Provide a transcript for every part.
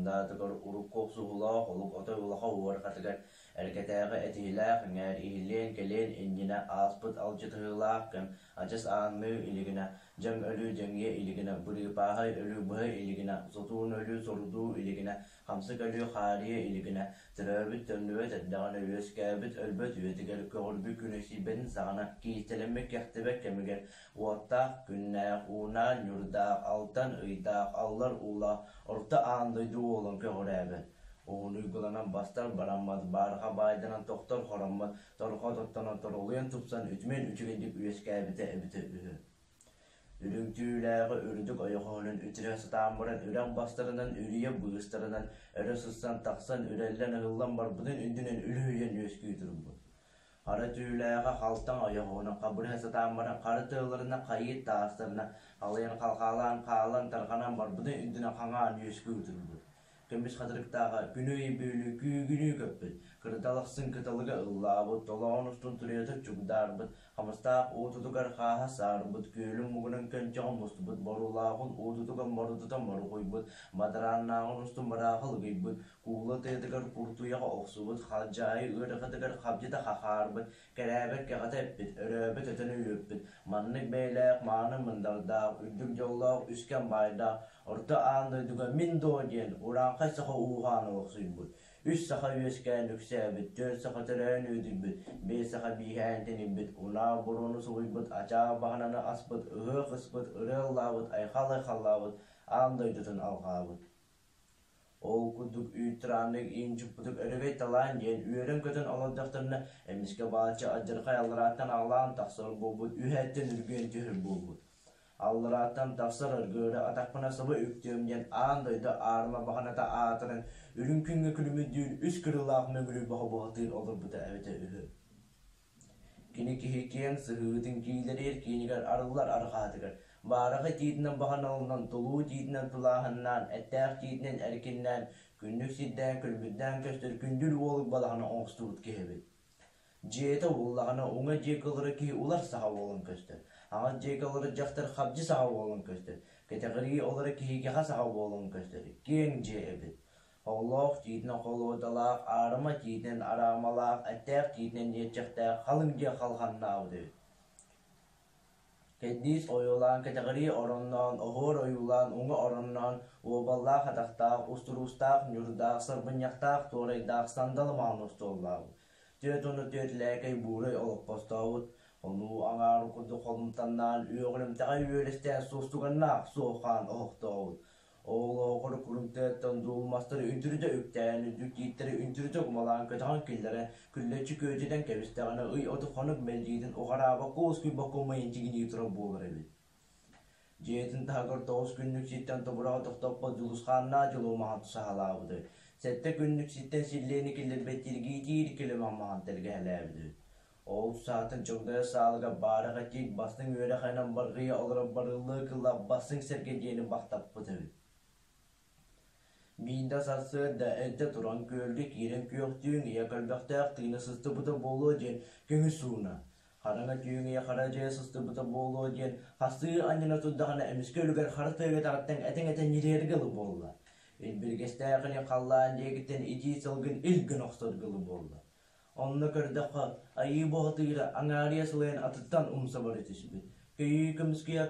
мындаатыгар урукку охсуһуулаах олук отой улахан уорҕатыгар эргэтээҕи этиһилээх эҥээр иһиллиэн кэлиэн иннинэ ааспыт алдьатыһыылаах кэм адьас аанныы илигинэ, дьаҥ өлүү дьэҥиэ илигинэ, бырыыпааһай өлүү быһа илигинэ, сотуун өлүү сорудуу илигинэ, хамсык өлүү хаарыйа илигинэ, төрөөбүт төннүбэт эрдэҕинэ үөскээбит өлбөт үйэтигэр көҕүрбүт күнү сиирбэтин саҕана киистэлэммит кэхтибэт кэмигэр уоттаах күннээх, уунаан ньурдаах, алтан ыйдаах, аллар уулаах орто аан дойду уолун көҕүрээбэт. Уһун уйгуланан бастар бараммат, баарха баайданан тохтор хороммот, торҕо тоттонон торолуйан тупсан үтүмэн үчүгэйдик үөскээбитэ эбитэ үһү. Үрүҥ түүлээҕи үрдүк ойоҕоһунан үтүрэ сатаан баран үрэх бастарынан үрүйэ быыстарынан өрө сыстан тахсан үрэллэн ыһыллан барбытын үрдүнэн үлүһүйэн үөскүү турбут. Хара түүлээҕи халтаҥ ойоҕоһунан хабырыһа сатаан баран хара тыаларынан хайыы таастарына халыйан халҕаалаан хаалан тарҕанан барбытын үрдүнэн хаҥаан үөскүү турбут. Көмүс хатырыктааҕа күнү-ыйы бүөлүү күүгүнүү көппүт, кырдал ахсын кыталыга ыллаабыт, толоон устун туруйата чугдаарбыт, хамыстаах уутутугар хааһа саарбыт, күөлүн муҥунан көнчөҕө мустубут, боруулааҕын уутутугар морутута моругуйбут, бадарааннааҕын устун барааҕа лыгыйбыт, куула тыатыгар куртуйаҕа охсубут, халдьаайы ыарахатыгар хабдьыта хахаарбыт, кэрээбэт кэҕэтэ эппит, өрөөбөт өтөн үөппүт, маннык бэйэлээх мааны мындардаах, үрдүк дьоллоох үскэн баайдаах Орто аан дойдуга мин дуо диэн урааҥхай саха ууһаан олохсуйбут, үс саха үөскээн үксээбит, түөрт саха төрөөн үөдүйбүт, биэс саха бииһээн тэнийбит, унаа буруону субуйбут, ачаа баһананы аспыт, ыһыах ыспыт, ырыа ыллаабыт, айхал айхаллаабыт, аан дойдутун алҕаабыт. Ол курдук үүт-турааннык иин чуппутук өрөгөй талаан диэн үөрэн-көтөн олордохторуна, эмискэ бааччы алдьархай алларааттан аҕылаан тахсар буолбут, үөһээттэн үргүөн түһэр буолбут. Алларааттан тахсар аргыары атахпына саба үктүөм диэн аан дойду аарыма баҕаната аатыран, үрүҥ күҥҥэ күлүмүрдүүр үс кырыылаах мөҥүрү бөҕө-бухатыыр олорбута эбитэ үһү. Кини киһи киэҥ сыһыытын киилэриэр киинигэр арыллар арҕаһатыгар, баараҕай тиитинэн баҕаналынан, толуу тиитинэн тулааһыннаан, эттээх тиитинэн эркиннээн, күннүк сирдээн күлүмүрдээн көстөр күндүл уолук балаҕана оҥостубут киһи эбит. Дьиэтэ уһуллаҕына уҥа диэки олорор киһи улар саҕа буолан көстөр, аҥас диэки олорор дьахтар хабдьы саҕа буолан көстөр, кэтэҕирии олорор киһи кэҕэ саҕа буолан көстөр, киэҥ дьиэ эбит. Оҕолоох тиитинэн холуодалаах, аарыма тиитинэн араамалаах, эттээх тиитинэн иэччэхтээх халыҥ дьиэ халҕаннаабыт эбит. Кэрдиис ойуулаан кэтэҕирии оронноон, оһуор ойуулаан уҥа оронноон, уобаллаах атахтаах, устуруустаах ньурдаах, сарбынньахтаах туорайдаах сандалы маҥан остуоллаабыт, 44 лээкэй буурай олоппостообут, хонуу аҥаарын курдук холумтаннаан, үөҕүлүмтэҕэй үөлэстээн суостуганнаах суоххаан оһохтообут, Ол оҕор курумтыаттан дуолумастары үнтүрүтэ үктээн, үрдүк тииттэри үнтүрүтэ кумалаан көтөҕөн киллэрэн, күллэччи күөдьүтэн кэбистэҕинэ ый оту хонук мэлдьиитин уҕараабакка уоскуйбакка умайан тигинии турар буолар эбит. Дьиэтин таһыгар 9 күннүк сиртэн тобураҕы тохтоппот дьулусхааннаах дьолу маһан саҕалаабыты, 7 күннүк сиртэн силлиэни киллэрбэт тиргиитиир килэмэх маһан тэлгэһэлээбити. Ол саатын чогдойо саалыга баарах этиик бастыҥ үөрэхинэн баргыйа олорор барыллыы кылла бастыҥ сэргэ диэни бахтаппыт эбит. Биирдэ сарсыарда эрдэ туран күөлгэ киирэн күөхтүүн ийэ көлбөхтөөх тыына сыстыбыта буолуо диэн көҥүс сууна, хараҥа түүн ийэ хара дьайа сыстыбыта буолуо диэн хастыы анньына турдаҕына эмискэ үлүгэр хара тыа кэтэҕиттэн этиҥ-этэн ньириэргэ ылы буолла. Илбиргэстээх илин халлаан диэкиттэн итии салгын ил гына охсорго ылы буолла. Онно көрдөххө, айыы бухатыыра аҥаарыйа сылайан атыттан умса бара түспүт, көйүү көмүскүйэ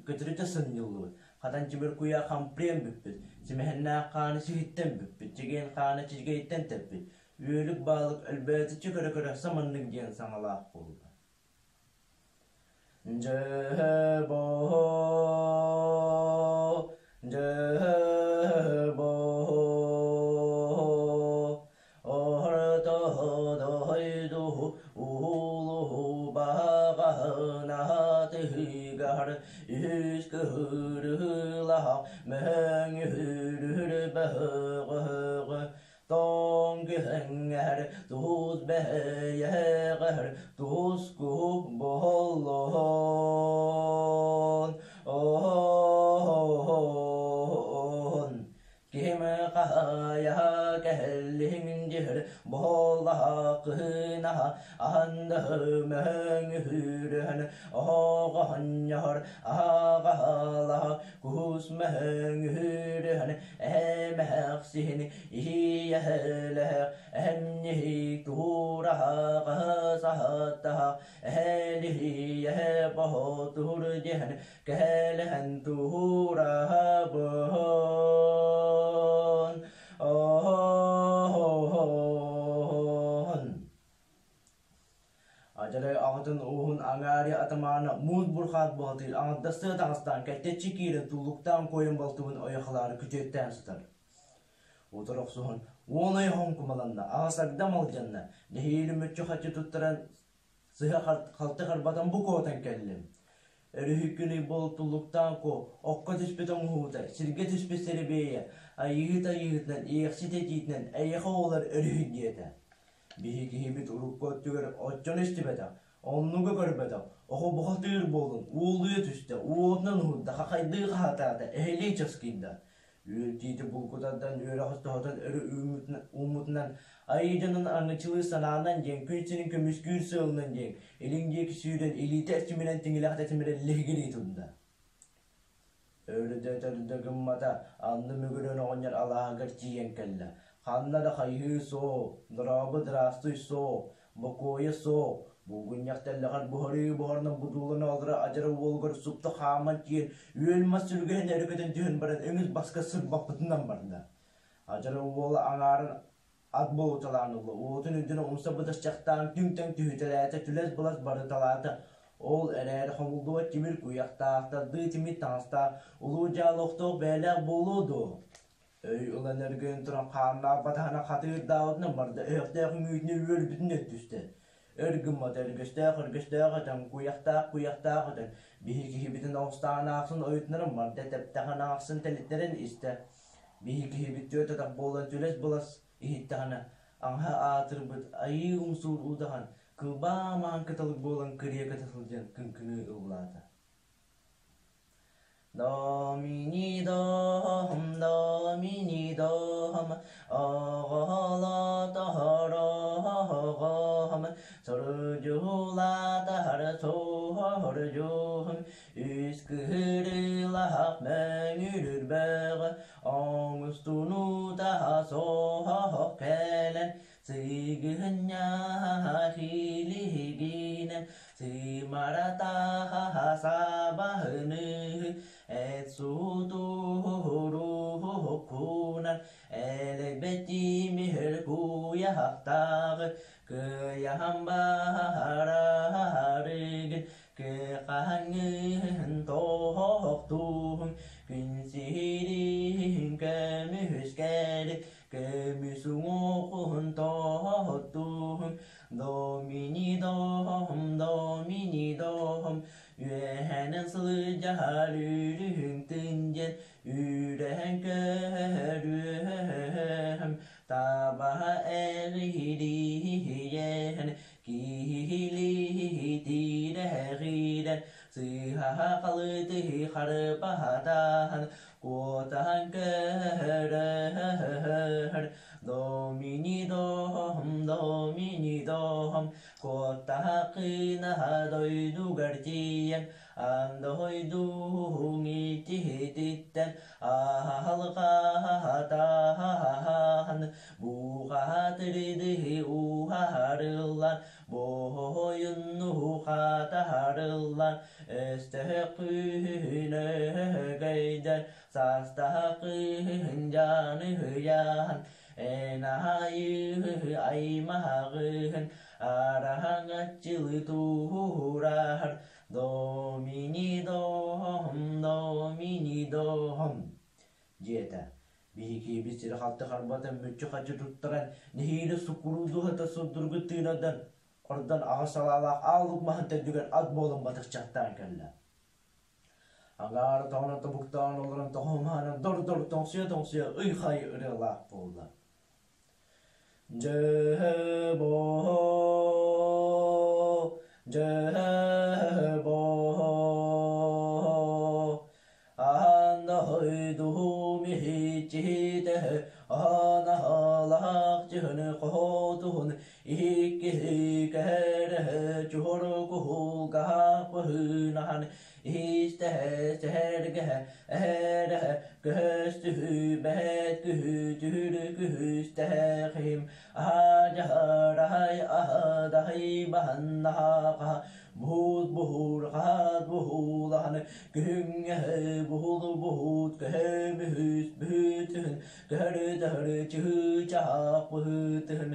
көтүрүтэ сынньыллыбыт, хатан тимир куйаа хампырыйан бүппүт, симэһиннээх хааны сиһиттэн бүппүт, чэгиэн хааны чэчгэйиттэн тэппит, үөлүк баалык өлбөөтүччү көрө-көрө саманнык диэн саҥалаах буолла. Дьэ-боо, дьэ-боо, орто дойду улуу баҕаһынатыгар үс кыһырыылаах мөҥүрүр бөҕөҕө Тоҥ күһэҥҥэр туус бэйэҕэр туску буоллун Ким хаһайа кэллиҥ дьиһэр Боһолаһа кыһынаһа аһандаһы мөһөҥүһүрүһэн оһоҕоһонньоһор аһаҕаһалаһа куһус мөһөҥүһүрүһэн эһэмэһэхсиһин иһийэһэлэһэ эһэмньиһи туһураһа хаһысаһаттаһа эһэлиһийэһэ боһотуһур диэһэн кэһэлэһэн туһураһа быһон оһон Адьарай аҕатын ууһун аҥаарыйа атамаана муус бурхаат бухатыыр аҥардастыы таҥастаан кэлтэччи киирэн туллуктаан куойан балтыбын ойохолоору күтүөттээн сытар. Утары охсуһан уон ый хоҥкумаланна, аҕа сагдам алдьанна, нэһиилэ мүччү-хаччы туттаран сыһа халты харбатан бу куотан кэллим. Өрүһүккүн ый буол туллуктаан куо, окко түспүт оҥоһуута, сиргэ түспүт сэрэбиэйэ, айыыһыт айыыһытынан, иэхсит этиитинэн эйиэхэ оҕолор өрүһүй диэтэ. Биһи киһибит урукку өттүгэр оччону истибэтэх, оннугу көрбөтөх, оҕо бухатыыр буолан уолуйа түстэ, уотунан уһурда, хахайдыы хаһатаата, эһэлии часкыйда. Үөл тиити булгутардан үөрэх тоһутан өрө ууммутунан айыы дьонун аҥычылыы санаанан диэн күн сирин көмүскүүр сыалынан диэн илин диэки сүүрэн илиитэ эрчиминэн тиҥилэх тэтимирэн лиһигирии турда. Өрүдэ-төрдө гыммата, анны мүгүрүн оҕонньор алааһыгар тиийэн кэллэ. Ханна да хайыһыы суох, дорообо дыраастый суох, бокуойа суох, булгунньах тэллэҕэр буһарыы буһарынан будуулана олоро адьара уолугар супту хааман тиийэн үөл мас сүргэһин өрө көтөн түһэн баран өҥүс баска сырбаппытынан барда. Адьара уола аҥаарын ат буолуталаан ылла, уотун үрдүнэн умса бытарчахтаан түҥ-таҥ түһүтэлээтэ, түлэс-былас барыталаата. Ол эрээри хомуллубат тимир куйахтаах, тардыы тимир таҥастаах, улуу дьаалохтоох бэйэлээх буолуо дуо? Өй ылан өргөйөн туран хааннаах батаһына хатыырдаабытынан барда, өһөхтөөх үҥүүтүнэн үөрбүтүнэн түстэ. Өр гыммата өргөстөөх өргөстөөх этэн, куйахтаах куйахтаах этэн, биһи киһибитин оҕустаҕын аахсын ойутунарын барда, тэптэҕин аахсын тэлиттэрэн истэ. Биһи киһибит түөрт атах буолан түлэс-былас иһиттэҕинэ, аҥаһа аатырбыт айыы умсуур удаҕан, кылбаа маҥан кыталык буолан кырыйа көтө сылдьан кыҥкыныы ыллаата. Домини дом, домини дом, оҕолотоһороҕом, сурдьулаатаһар суордьуһум, үс кыһырылаах мөҥүрүр бөҕө, оҥустунутаһа соһох кэлэн, Сыгынньаха хилигинэн сымаратаха сабаһыныһы эт сутуруһуккунан элэйбэтимиһэр куйахтааҕы кыйаһан баһарарыгын кыхаҥҥыһын тоһохтуһун күн сириһин көмүскэри Көмүс уҥуоҕун тоһоттуһун, Домини доһом, домини доһом, Үөһэнэн сылдьаһар үрүһүҥ тын диэн, Үрэһэн көһөрүөһөм, Табаһа эҕиһириһийэһэн, Киһилии тирэҕирэн, Сыыһаһа халытыһы харбаһатаһан, Куотаһан көһөрөр, Домини доһом, домини доһом, Куоттаһа кыынаһа дойдугар тиийэн, Андоһойдууһуҥ итиһититтэн, Аһалҕаһатаһаһан, Буухаһатырдыһы ууһаһарыллан, Буойуннуһу хатаһарыллан, Өстөөх күүһүн өһөгөйдөр, саастаах кыыһын дьаныһыйаһан, эн аһайыыһы аймаҕыһын, араҥаччылыы туһураһар, Домини доһом, домини доһом диэтэ. Биһикибит сири-халты харбатан мүччү-хаччы туттаран, нэһиилэ суккуруу дууһата сурдургу тыынардан Ордон аҕыс салаалаах ааллык маһын төрдүгэр ат буолан батыхчахтаан кэллэ. Аҥаара тоҕоно тобуктаан олорон тоһумаһынан дор-дор тоҥсуйа-тоҥсуйа ый-хай ырыалаах буолла. Дьөһө-боһо, дьөһө-боһо, аан дойдуһум иһиччитэ, аан аһалаах дьыһыны хоһоту. киһи кэһэрэһэ чуһуругуһулгаһа быһыынаһан иһистэһэ сэһэргэһэ эһэрэһэ көһөстүһү бэһэт күһү түһүрү күһүстэһэ киһим аһа-дьаһараһай аһа-даһай баһаннаһа буһуут буһуур хаһаат буһуулаһаны күһүҥҥэһэ буһулу буһуут көһө-мүһүс бүһүтүһүн көһөрү-төһөрү чыһыы-чаһаах быһыытыһын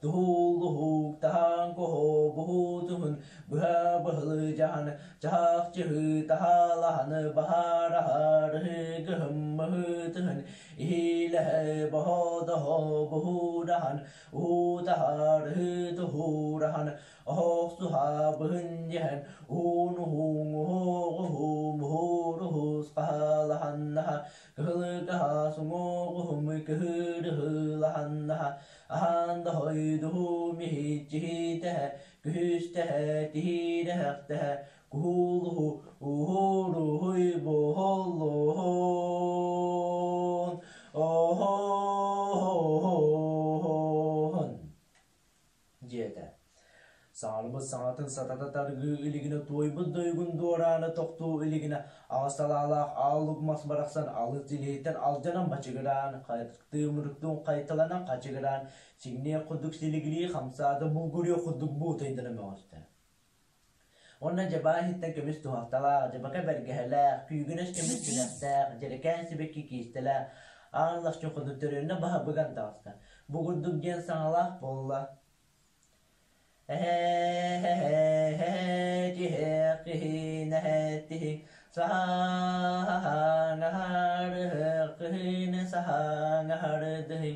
туһул-уһук таһаан куһу буһуутуһун быһа быһылы дьаһан чаһаах чыһыы таһаалаһаны баһаараһарыһы кыһыммыһыытыһын иһиилэһэ боһо-доһо буһуураһан уутаһарыһы туһуураһан оһохсуһаабыһын дьэһэн уун-уһуҥ уһуоҕуһу муһууруһус хаһаалаһаннаһа кыһылыкаһа суҥуоҕуһумуй кыһыырыһыылаһаннаһа аһаан доһойдуһу миһиччиһитэһэ күһүстэһэ тиһиирэһэхтэһэ куһуулуһу уһууруһуй буһуллуһун оһоһоһон диэтэ. Саҥарбыт саҥатын сатата таргыы илигинэ туойбут дойгун дуораана тохтуу илигинэ аҕыс салаалаах аал мас барахсан алыс дьилиһиттэн алдьанан бачыгыраан, тыымырыктыын хайталанан хачыгыраан, сиҥниэх курдук силигилии хамсаата булгуруох курдук буутайдана мөҕүстэ. Уонна дьабаа иһиттэн көмүс туһахталаах, дьабака бэргэһэлээх, күүгүнэс көмүс күнэхтээх, дьэрэкээн сибэкки киистэлээх, аан лахчы хоту төрүөннэ баһа быган таҕыста. Бу курдук диэн саҥалаах буолла. Эһээ тиһэх киһинэһэттиһик саһааҥаһарыһых кыһыны саһааҥаһардыһый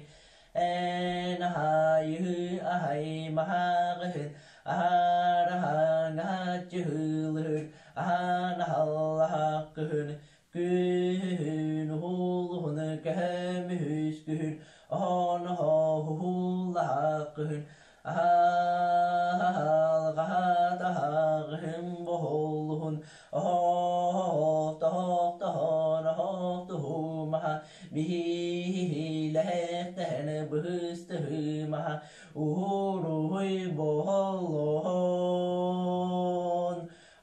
Эн аһайыһы аһай маһааҕыһын аһаараһааҥаһаччыһыылыһыр аһаанаһаллаһааккыһын күһүн уһулуһуну көһөмүһүс күһүн оһооноһоһуһуллаһааккыһын аһаалҕаһаатаһааҕыһын боһоллуһун оһоохтоһоохтоһооноһоохтуһумаһа биһиилэһэхтэһэн быһыстыһымаһа уһуруһуй боһоллоһон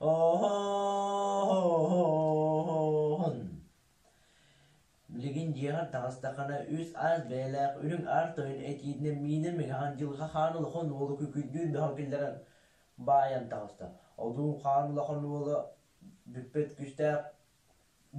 оһоһоһон Билигин дьиэҕэр таҕыстаххына үс аас бэйэлээх үрүҥ аар тойон этиитинэн миинэр мэҥэҕин дьылҕа хаан улахан уолу күкүрдүүр бөҕө киллэрэн баайан таҕыста. Одуун хаан улахан уола бүппэт күүстээх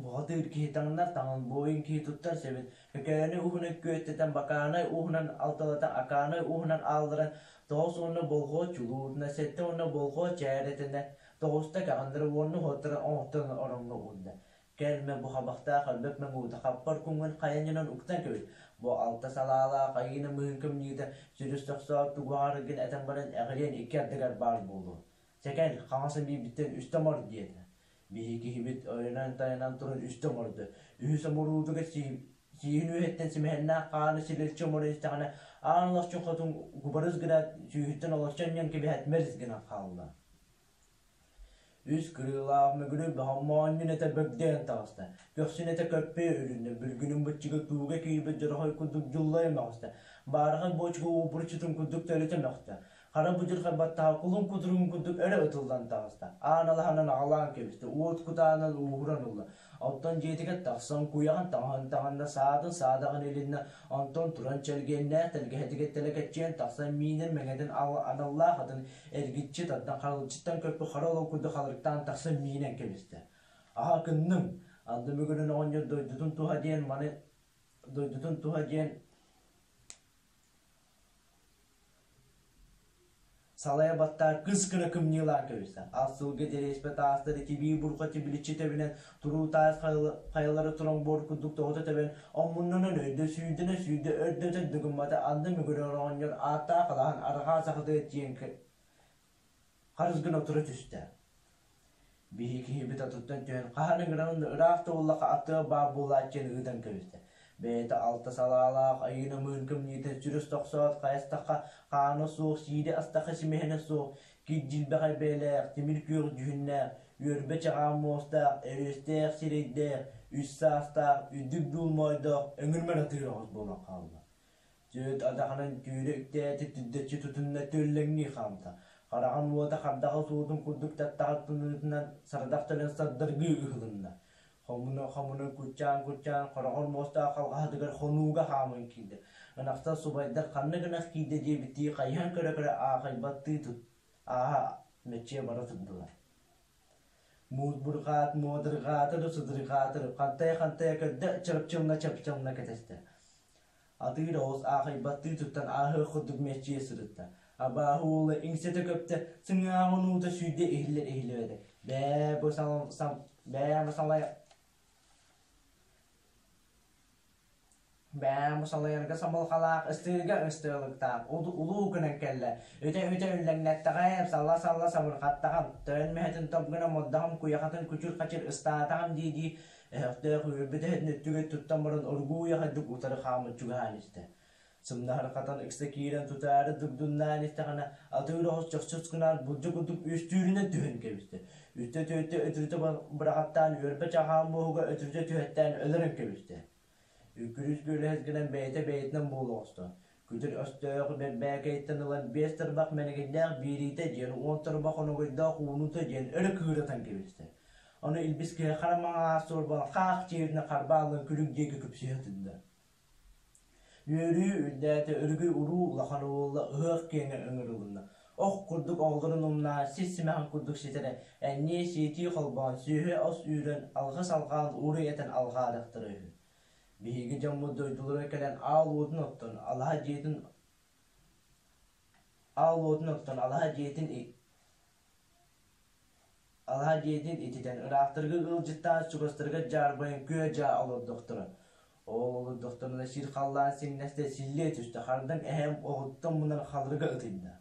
бухатыыр киһи таҥнар таҥын буойун киһи туттар сэбин Көкөөнү уһунан күөттэтэн Бакаанай уһунан алталатан Акаанай уһунан аалларан тоҕус уонна болҕуо чулуутуна сэттэ уонна болҕуо чээрэтинэ тоҕуста кэҕиннэрэ уонна уһуоттара оҥотторон ороҥҥо уурда. Кэлмэ бу хабахтаах өлбөт мэҥуута хаппар куҥҥун хайанньанан уктан кэбис. Бу алта салаалаах айыына мыһын кымньыыта сүрүс тохсоот тугуһааргын этэн баран эҕириэн икки ардыгар баар буолуо. Чэкэл, хаҥас эбиибиттэн үстэ мор диэтэ. Биһи киһибит ойонон-тайанан туран үстэ оҥордо. Үһүс оморуутугар сииһин үөһэттэн симэһиннээх хааны силэлчи оморо истэҕинэ, аан олохчун хотун кубарыс гынаат, сүүһүттэн олорчу анньан кэбиһээт мэлис гынан хаалла. Үс кырыылаах мөгүлү моонньун этэ бөгдөйөн таҕыста, көхсүн этэ көппүө үлүннэ, бүлгүнүн быччыга тууга киирбит дьорохой курдук дьуллайа мөҕүстэ, баарҕай буочука уупуруччутун курдук төлүтэ мөхтө, Хара будьурхай баттаҕа кулун кутуругун курдук өрө ытыллан таҕыста, аан алаһанан аҕалаан кэбистэ, уот кутаанан ууһуран ылла. Оттон дьиэтигэр тахсан куйаҕын таҥаһын таҥынна, саатын саадаҕын илиннэ, онтон туран чэлгиэннээх тэлгэһэтигэр тэлэкэччийэн тахсан миинэр мэҥэтин аналлаах атын эргиччи тардан харалыччыттан көппүт хара олох курдук халырыктаан тахсан миинэн кэбистэ. Аһа кынным, анды бүгүнүн оҕонньор дойдутун туһа диэн маны дойдутун туһа диэн Салайа баттаан кыс гына кымньыылаан кэбистэ. Ас сылгы дэриэспэ таастары тибии бурҕа тибиличчи тэбинэн, туруу таас хайалары туран буор курдук тоҕута тэбэн, омуннанан өйдө сүүрдэнэ сүүрдэ өрдөтөн дыгыммата анды мүгүрэр оҕонньор ааттаах алаһан арҕаа сахатыгар тиийэн харыс гына тура түстэ. Биһи киһибит атыттан түһэн хаһан ыҥыран ыраах да буоллахха аттыга баар буолааччыны ыытан кэбистэ. Бэйэтэ алта салаалаах айыына мыын кымньыытын сүрүс тохсоот хайастахха хаана суох, сиири астахха симэһинэ суох, кирдьилбэҕэй бэйэлээх, тимир күөх дьүһүннээх, үөрбэ чаҕаан муостаах, өрүөстээх сирэйдээх, үс саастаах, үрдүк дуул моойдоох, өҥүрмэн атыыр оҕус буолан хаалла. Түөрт атаҕынан түүрэ үктээтэ түрдэччи тутунна түөллэҥнии хаамта. Хараҕын уота хардаҕа суотун курдук таттаҕа тыныытынан сарадах төлөн сардаргыы ыһылынна. Хомуна-хомуна куччаан-куччаан хороҕор муостаах халҕаһатыгар хонууга хааман киирдэ. Ынахтар субайдар ханнык ынах киирдэ диэбиттии хайыһан көрө-көрө аахайбаттыы тут ааһа мэччийэ бара турдулар. Муус-бурҕаат муодырҕаатар, сыдырҕаатар, хантайа-хантайа көрдө, чырапчылына-чапчылына кэтэстэ. Атыыр оҕус аахайбаттыы туттан ааһыах курдук мэччийэ сырытта. Абааһы уола иҥсэтэ көптө, сыҥааҕын уута сүүрдэ иһиллэр иһиллибэтэ. Бээ, бу сам, бээ, бу салай Бээ, бу салайарга самылҕалаах, ыстыырга ыстыалыктаах, улуу гынан кэллэ. Үтэ-үтэ үллэҥнэттэҕим, салла-салла самырҕаттаҕым, тойон мүһэтин топ гына моддаҕым куйахатын күчүр-хачыр ыстаатаҕым дии-дии Өһөхтөөх үөрбүт эһэтин өттүгэр туттан баран оргууй аҕайдык утары хааман чугаһаан истэ. Сымнаһырҕатан ыкса киирэн тутаары дугдуннаан истэҕинэ, атыыр оҕус чохчос гынаат булдьу курдук үстүүрүнэн түһэн кэбистэ. Үстэ-түөртэ өтүрүтэ быраҕаттаан үөрбэ чаҕаан муоһуга өтүрүтэ түһэттээн өлөрөн кэбистэ. Үкүрүс күөлэһис гынан бэйэтэ бэйэтинэн буола оҕуста. Күтүр өстөөҕү бэрбээкэйтэн ылан биэс тарбах мэнэгийдээх биэриитэ диэн уон тарбах оногойдоох уунута диэн өрө кыыратан кэбистэ. Ону илбис киһи хара маҥаас суорбан хаах чиэринэ харбааллан күлүк диэки күпсүһэ турда. Үөрүү үрдээтэ өрүгүй уруу улахан уолла ыһыах киэҥэ ыҥырылынна. Ох курдук оҕолорун умнаа, сис симэҕин курдук ситэрэ, энньиэ сиэтии холбоон, сүөһү ос үүрэн, алҕас алҕаан ууруй этэн алҕаадахтара үһү. Биһиги дьоммут дойдулара кэлэн аал уотун оттон, алаһа дьиэтин аал уотун оттон, алаһа дьиэтин Алаһа дьиэтин ититэн, ыраахтарга ыалдьыттаан чугастарыгар дьаарбайан күө-дьаа олордохторо. Ол олордохторуна сир-халлаан сиҥнэстэ, силлиэ түстэ, хардаҥ эһэм оҕуттан мунан халырга ытыйда.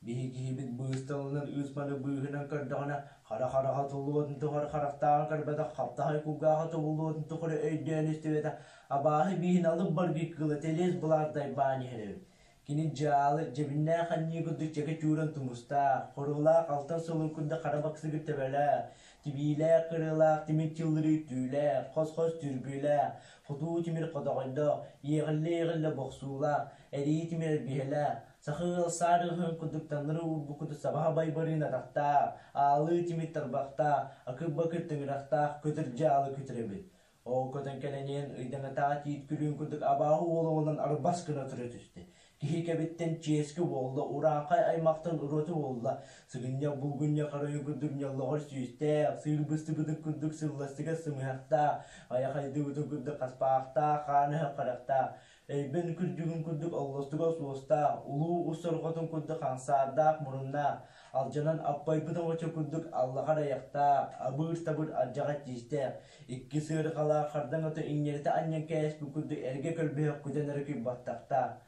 Биһи киһибит быысталынан ыыс-маны быыһынан көрдөҕүнэ, хара хараҕа туллубатын тухары харахтааҕын көрбөтөх, хаптаһай кулгааҕа тобуллубатын тухары өйдөөн истибэтэх, абааһы бииһин алып баргый кыыла тэлиэс былаас дайбаан иһэр эбит. Кини дьаалы, дьэбиннээх анньыы курдук чэкэ чууран тумустаах, хоруолаах алтан солун курдук хара баксыгыр төбөлөөх, тибиилээх кырыалаах тимир чыллырыы түүлээх, хос-хос түргүлээх, хотуу тимир хотоҕойдоох, иэҕиллэ-иэҕиллэ бохсуулаах, эрии тимир эрбиһэлээх, саха ыал саар ыһыын курдук таҥнары уурбут курдук сабаһа байбарыын атахтаах, аалыы тимир тарбахтаах, акыр-бакыр тыҥырахтаах көтөр дьаалы көтөр эбит. Ол көтөн кэлэн иһэн ыйдаҥатааҕы тиит күлүүн курдук абааһы уола буолан арбас гына тура түстэ. Киһи кэбиттэн чиэски буолла, урааҥхай аймахтан уруоту буолла, сыгынньах булгунньах арайын курдук ньоллоҕор сүүстээх, сыыр быстыбытын курдук сылластыгас сымыһахтаах, айах айдыбытын курдук хаспаахтаах, хаан өһөх харахтаах, Өйбөн күрдьүгүн курдук оллостугас уостаах, улуу ус сорҕотун курдук хаҥсаардаах муруннаах, алдьанан аппайбыт оҥочо курдук аллаҕар айахтаах, абыыр-табыр алдьаҕай тиистээх, икки сыарҕалаах хардаҥ ото иҥнэритэ анньан кээспит курдук эргэ көлбөһөх күтэн эрэ күйбаттахтаах,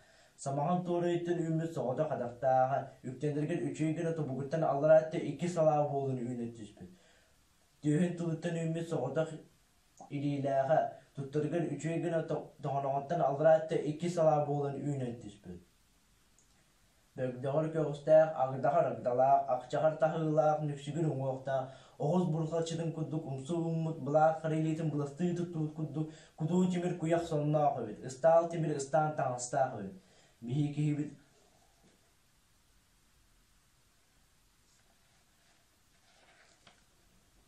самаҕын туорайыттан үүммүт соҕотох атахтааҕа, үктэнэригэр үчүгэй гына тобугуттан аллараа өттө икки салаа буолан үүнэн түспүт. Түөһүн тылыттан үүммүт соҕотох илиилээҕэ, туттарыгар үчүгэй гына тоҥоноҕуттан аллараа өттө икки салаа буолан үүнэн түспүт. Бөгдөҕөр көҕүстээх, агдаҕар агдалаах, ахчаҕар таһыылаах, нүксүгүр уҥуохтаах, оҕус бурҕалчытын курдук умсу ууммут былаах хара илиитин быластыы туттубут курдук кутуу тимир куйах сонноох эбит, ыстаал тимир ыстаан таҥастаах эбит. Биһи киһибит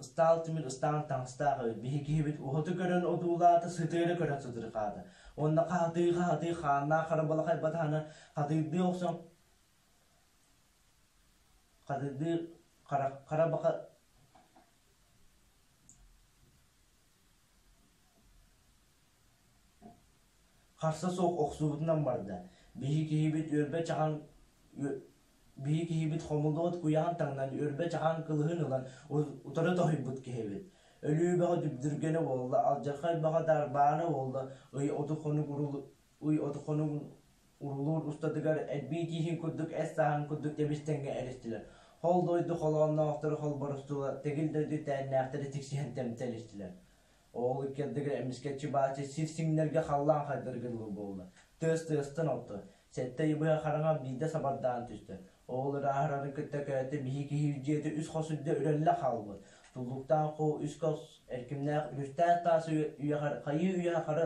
Ыстаал тимир ыстаан таҥастаах эбит, биһи киһибит уһаты көрөн одуулаата, сытыары көрөн сытырҕаата. Уонна хаһытыы-хаһытыы хааннаах хара балахай батаһаны хатыйдыы охсон хатыйдыы хара, хара баха Харса суох охсубутунан барда. Биһи киһибит үөрбэ чаҕаҥ Биһи киһибит хомуллубут куйаҕын таҥнан, үөрбэ чаҕаан кылыһын ылан, утары тоһуйбут киһибит. Өлүү бөҕө дүбдүргэнэ буолла, алдьархай бөҕө дарбаана буолла, ый оту хонук ый оту хонук урулуур устатыгар эрбии тииһин курдук эс сааһын курдук тэбис-тэҥҥэ эристилэр. Хол дойду холоонноохтору холборустулар, тэгил дойду тээннээхтэри тиксиһэн тэмтэлистилэр. Ол иккэрдигэр эмискэччи бааччы сир сиҥнэргэ халлаан хайдарга дылы буолла. Тыас тыастан отто. Сэттэ ый быһа хараҥа биирдэ сабардаан түстэ. Ол ырааһырарын кытта көөтө биһи киһи дьиэтэ үс хос үрдэ үрэллэ хаалбыт. Туллуктаах хоо үс хос эркимнээх үрүстээх таас үйэхэр хайыы үйэ хара.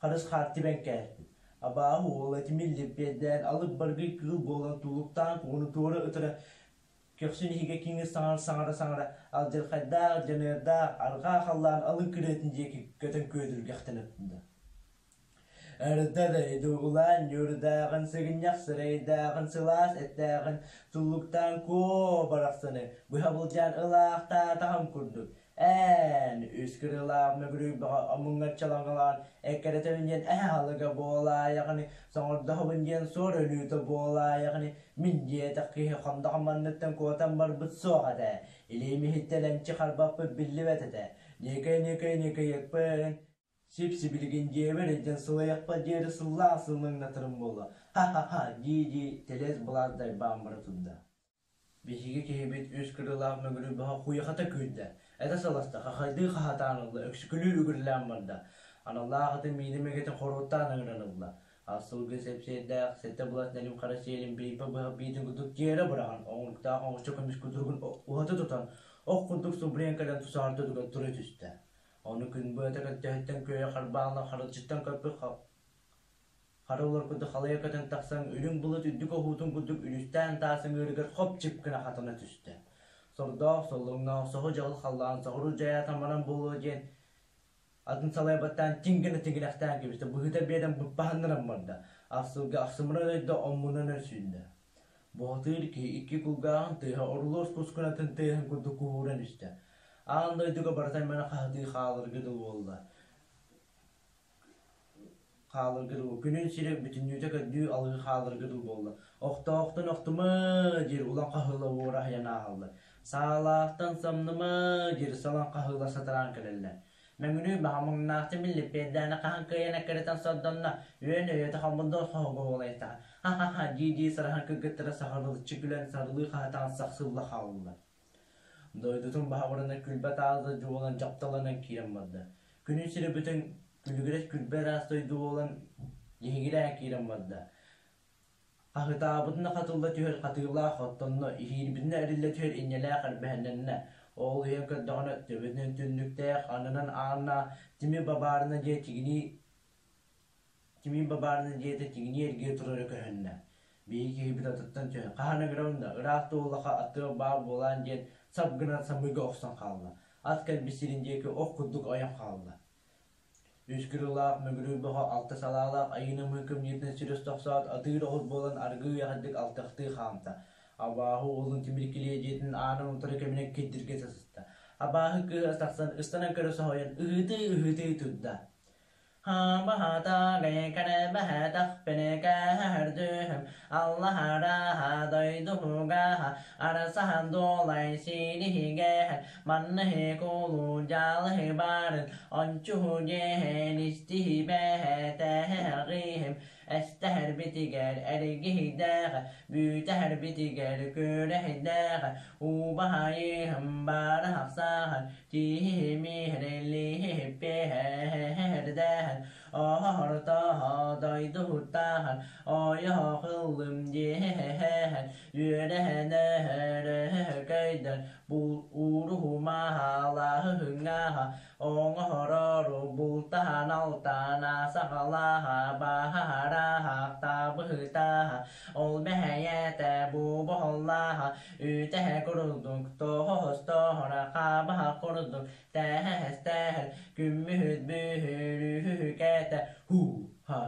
Харыс хаар тибэн кээспит. Абааһы уола тимир липпиэрдээн алып баргый кыыл буолан тулуктаан кугуну туора ытыра көхсүн иһигэ киҥир саҥара-саҥара алдьархайдаах, дьаныардаах арҕаа халлаан алын кырыатын диэки көтөн күөдүргэхтэнэ турда. Эрдэ дойдулаан ньуурдааҕын сыгынньах сырэйдээҕин сылаас эттээҕин туллуктаан куо барахсаны быһа былдьаан ылаахтаатаҕым курдук Ээн, үс кырыылаах мөгүрүйбэҕэ омуҥҥа чалаҥалаан эккирэтэбин диэн эһэ аһылыга буолаайаҕыный, соҥордоһобун диэн суор өлүүтэ буолаайаҕыный, мин диэтэх киһи хонноҕо манныттан куотан барбыт суох этэ, илиим иһиттэн эмчи харбаппыт биллибэт этэ, ньыкый-ньыкый ньыкыйыкпын, сип-сибилигин дьиэбэр илдьэн сылайахпар диэри сыллаах сыллаҥнатарым буолла, ха-ха-ха дии-дии тэлэс-былаас дайбаан бара турда. Биһиги киһибит үс кырыылаах мөҥүрү бөҕө куйахата күүрдэ, этэ саласта, хахайдыы хаһатаан ылла, өксөкүлүү үгүрүлээн барда. Аналлаах атын миинэ мэгэтин хоруоттаан ыҥыран ылла. Ас сылгы сэпсиэрдээх, сэттэ былас нэлим хара сиэлин биирбэ быһах биитин курдук тиэрэ быраҕан, оҥоруктаах оҥочо көмүс кутуругун уһаты тутан, ох курдук субуруйан кэлэн тусаһар тутугар тура түстэ. Ону күн быата көнтөһүттэн күөйэ харбаалла харылдьыттан көппүт Хара улар курдук халыйа көтөн тахсан, үрүҥ былыт үрдүк оһуутун курдук үрүстээн таас ыҥыырыгар хоп-чип гына хатана түстэ. Сордоох, соллоҥноох, соһу-дьаҕыл халлаан соҕуруу дьайаатан баран буолуо диэн атын салайбаттаан тиҥ гына тигинэхтээн кэбистэ, быһыта биэрэн быппаһыннаран барда. Ахсылга ахсымыран өйдө оммунан өр сүүрдэ. Бухатыыр киһи икки кулгааҕын тыаһа орулуос кускунатын тыаһын курдук куһууран истэ. Аан дойдуга барыта аймана хаһытыы хааларга дылы буолла. Хааларга дылы күнүн сирэ бүтүннүүтэ көрдүү алыы хааларга дылы буолла. Охтоохтон охтума диир улан хаһыыла уора аһыйан ааһаллар. Саалаахтан самныма диир салан хаһыыла сатараан кэлэллэр. Мөҥүрүү баһамыҥнаахтын биллиппиэрдээни хаһан кыайан эккирэтэн сордонно, үөн өйөтө хоммундуон хоһуга буолайта. Ха-ха-ха дии-дии сараһан кыргыттара саһарылыччы күлэн сарылыы хаһытаан сахсылла хааллылар. Дойдутун баһабырына күлбэт ааза дьуолан дьапталанан киирэн барда. Күнүн сирэ бүтэн күлүгүрэс күлбэ ыраас дойду буолан лиһигирээн киирэн барда. Хаһытаабытына хатылла түһэр хатыылаах оттонно, иһиирбитинэ эриллэ түһэр инньэлээх эрбэһэннэннэ. Ол иһэн көрдөҕүнэ төбөтүнэн түннүктээх, аннынан ааннаах тимир бабаарына дьиэ тигинии Тимир бабаарына дьиэтэ тигинии эргийэ турара көһүннэ. Биһиги киһибит атыттан түһэн, хаһан ыҥырабын да, ыраах туоллаха аттыгар баар буолаан диэн сап гынан самыыга охсон хаалла. Ат кэлбит сирин диэки ох курдук ойон хаалла. Үс кырыылаах мөҥүрүүр бөҕө алта салаалаах айыы намыһын кымньыытынан сир өстөхсөөт атыыр оҕус буолан аргыый аҕайдык алтыахтыы хаамта. Абааһы уолун тимир килиэ дьиэтин аанын утары кэминэн кирдиргэ сыста. Абааһы кыыһа тахсан ыстанан көрө соһуйан ыһыытыы-ыһыытыы турда. Аллаһараһа дойдуһугаһа арасаһан дуолай сириһигэһэ манныһы кулу дьалыһы барын ончуһу дьиэһэн истиһибэһэ тэһэҕиһим эстэһэрбитигэр эргиһийдээҕэ бүтэһэрбитигэр күрэһийдээҕэ убаһайыһым барахсаһан Тииһимиһэрэлиһиппиһэрдээһэн, оһортоһо дойдуһуттааһан, ойоһо-хыллым дьиэһэһэһэн, үөрэһэнэһэрөһөкөйдөр, ууруһумаһалааһыһыҥҥааһа, оҥоһорору бултаһан алтаана саҕалааһа, баһараһахтаабыһытааһа, ол бэһэйээтэ бу боһоллааһа, Үүтэһэ курдук тоһостоһоро хаабаһа курдук тээһэстэһэр күммүһүт бүһүрүһүкэтэ һуу-ха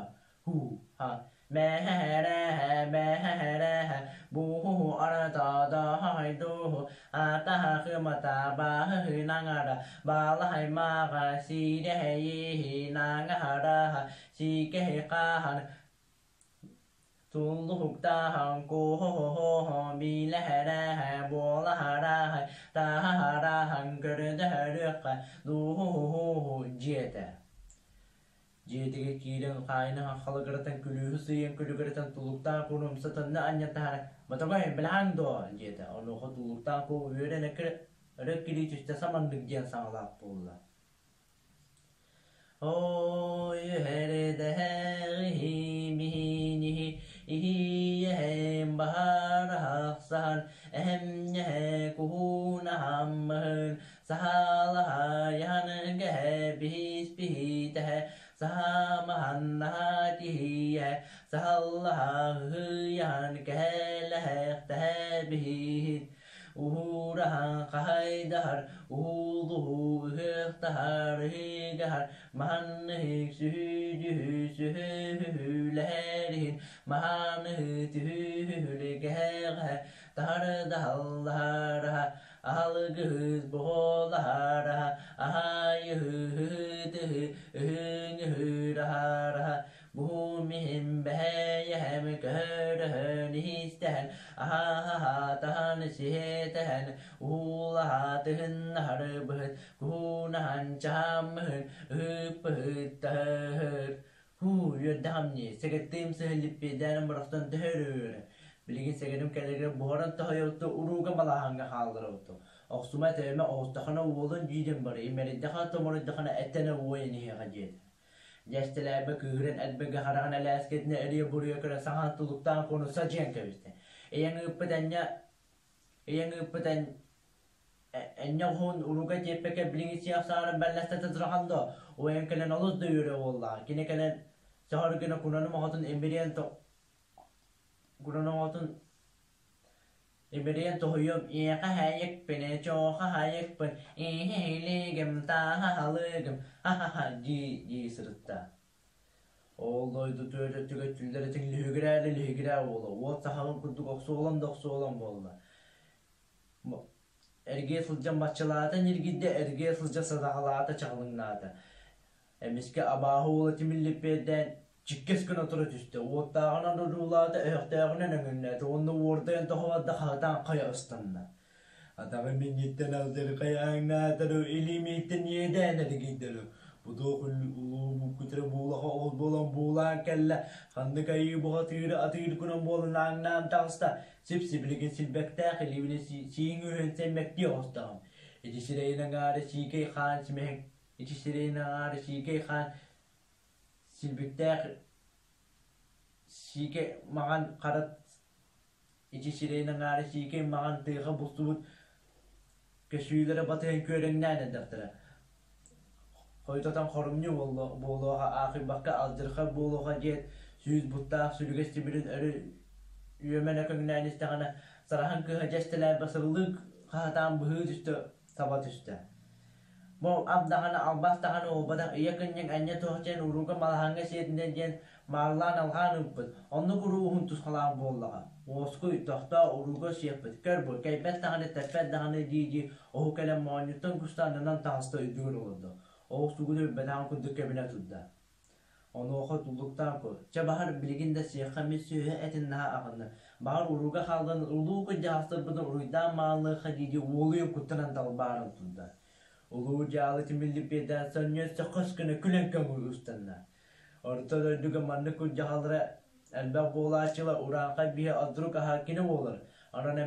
һуу-ха мэһэрэһэ мэһэрэһэ буһуһу артодоһойдуһу атаһа хымата баһынаҥара балаһаймаҕа сирэһэйиһи наҥараһа сикэһи хаһан Туллуктааһын куоһуһуһу биилэһэрэһэ буолаһараһай таһаһараһан көрдөһөрүөххэ дууһуһуһу дьиэтэ. Дьиэтигэр киирэн хаайыныһан халыгыратан күлүүһү сыыйан күлүгүрэтэн тулуктаах кууну умса төннө анньан таһааран «Мотогой, билэҕиҥ дуо?» диэтэ. Онуоха тулуктаах куу үөрэн өрө эккирии түстэ саманнык диэн саҥалаах буолла. Ой, эрэдэһэҕиһи иһиэһэм баһараһахсаһан эһэмньэһэ куһуунаһаммыһын саһаалаһайаһан гэһэ биһис биһитэһэ Саһаамаһаннаһа тиһийэ, саһаллаһа ыһыйаһан кэһэлэһэхтэһэ биһиһит. Уһуураһан хаһайдаһар, уһуулуһуу ыһыахтаһар ыһыгаһар, маһанныһык сүһүүдүһү сүһүһүлэһэриһин, маһаныһы түһүһүлүгэһэҕэ, таһардаһаллаһараһа, аһалыгыһыс буһолаһараһа, аһайыһыһытыһы ыһыҥыһыраһараһа, Буһум иһин бэһэйэһэм көһөрөһөн иһистэһэн, аһаһаһаатаһан сиһиэтэһэн, уулаһаатыһыннаһары быһыт, куһуунаһан чаһааммыһын ыһыыппыһыттаһыһыр. Һуу, үөрдэҕим дии, сэгэттиим сыһыллиппиэдээним борохтон төһөрөөрө. Билигин сэгэрим кэлэригэр буһаран тоһуйабыт урууга балаһаҥҥа хаалларабыт. Охсума тэбимэ оҕустахына уолун дьиидин бары, имэрийдэхэ томоруйдахына эттэнэ уойан иһиэҕэ диэтэ. Дьэстэлээбэ кыыһыран элбэгэ хараҕын элээскэтинэ эрийэ-буруйа көрөн саҥа тулуктаан куону садьыйан кэбистэ. Ийэҥ ыыппыт энньэ ийэҥ ыыппыт энньэ оһуун урууга тиэппэккэ билиҥҥи сиэх саҕарын бэллэстэтэ турахан дуо? Уойан кэлэн олус да үөрэ буоллаҕа. Кини кэлэн сөҕөр гына кунаным оҕотун имириэн кунан оҕотун Имэрийэн тоһуйуом ийэхэ һээйикпин, чооха һаайыкпын, иһиһилигим, тааһаһалыгым, ха-ха-ха дии-дии сырытта. Ол дойду түөрт өттүгэр түллэритин лүһүгүрээ да лүһүгүрээ буола, уот сахалын курдук охсуолан да охсуолан буолла. Эргийэ сылдьан баччалаата ньиргийдэ, эргийэ сылдьан садаҕалаата чаҕылыҥнаата. Эмискэ абааһы уола тимиллиппиэрдээн чиккэс гына тура түстэ, уоттааҕынан одуулаата, өһөхтөөҕүнэн өҥүннээтэ уонна уордайан тоҕо барда хаһытаан хайа ыстанна. Атаҕым инниттэн алдьархай ааҥнаатару, илиимиттэн иэдээн эргийдэру. Бу туох улуу буккутара буулаха оҕус буолан буулаан кэллэ, ханнык айыы бухатыыры атыыр кунан буолан ааҥнаан таҕыста, сип-сибилигин силбэктээх илиибинэн сииҥ үһүн сэммэктии оҕустаҕым. Ити сирэйин аҥаара сиикэй хаан симэһин Ити сирэйин аҥаара сиикэй хаан силбиктээх сиикэй маҥан хара ити сирэйин аҥаара сиикэй маҥан тыаха булсубут көсүүлэрэ батыһан күөрэҥнээн эрдэхтэрэ. Хойутатан хорумньу буолуоха, аахыйбакка алдьархай буолуоха диэт, сүүс буттаах сүлүгэс тимирин өрө үөмэн өкөҥнөөн истэҕинэ, сараһын кыыһа дьэстэлээн басырылыы хаһытаан быһыы түстэ, саба түстэ. Бу ап даҕаны, албас даҕаны уолбатах ийэ кынньыҥ анньа туох диэн урууга малаһаҥҥа сиэтинэн диэн мааллаан алҕаан ыыппыт, оннук уруу уһун тусхалаах буоллаҕа. Уоскуй, тохтоо, урууга сиэхпит, көр бу, кэйбэт даҕаны, тэппэт даҕаны дии-дии оһу кэлэн моонньуттан куста аннынан таҕыста үрдүгэр олордо. Оҕус тугу да билбэтэҕин курдук кэбинэ турда. Онуоха туллуктаах кур, чэ баһар билигин да сиэххэ мин сүөһү этин наһаа аҕынным, баҕар урууга хааллан улуу кырдьаҕастарбытын уруйдаан мааллыахха дии-дии уолуйан куттанан талбааран турда. Улуу дьаалы тимиллиппиэдээн сонньуйан сөххөс гына күлэн көҥүл ыстанна. Орто дойдуга маннык кырдьаҕалара элбэх буолааччылар урааҥхай биһи одрук аһа кини буолар. Онон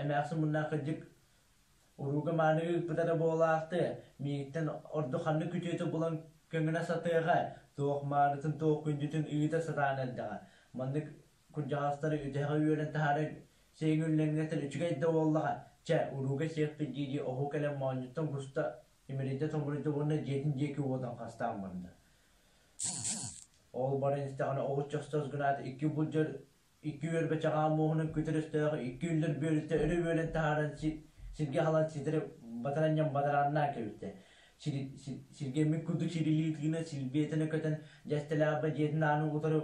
эмээхсин муннаах кырдьык Урууга мааныга ыыппыта да буолаахтыа, миигиттэн ордук ханнык күтүөтү булан көҥүнэ сатыаҕа, туох маанытын, туох күндүтүн ыыта сатаан эрдэҕэ. Маннык кырдьаҕастары үтэһэҕэ үөрэн таһаарар сиэҥ-үллэҥнэтэр үчүгэй да буоллаҕа. Чэ, урууга сиэхпит дии-дии оһу кэлэн моонньуттан куста имэрийдэ-томоруйда уонна дьиэтин диэки уотан хастаан барда. Ол баран истэҕинэ оҕус чохсос гынаат икки булдьар икки үөрбэ чаҕаан муоһунан күтэр өстөөҕү икки үллэр бүөлүттэ өрө үөлэн таһааран сиргэ халан ситэри батаранньан бадарааннаан кэбистэ. Сиргэммит курдук сирилии тыына силбиэтэнэ көтөн дьэстэлээҕэ дьиэтин аанын утары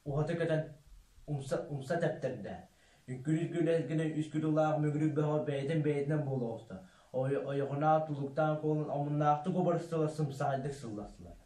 уһата көтөн умса, умса тэптэрдэ. Үккүрүс гүлэс гына үс күрүлаах мөгүрүк бөҕө бэйэтин бэйэтинэн буола оҕуста. Ойоҕунаах тулуктаан куолун омуннаахтык убарыстылар сымсаҕайдык сылластылар.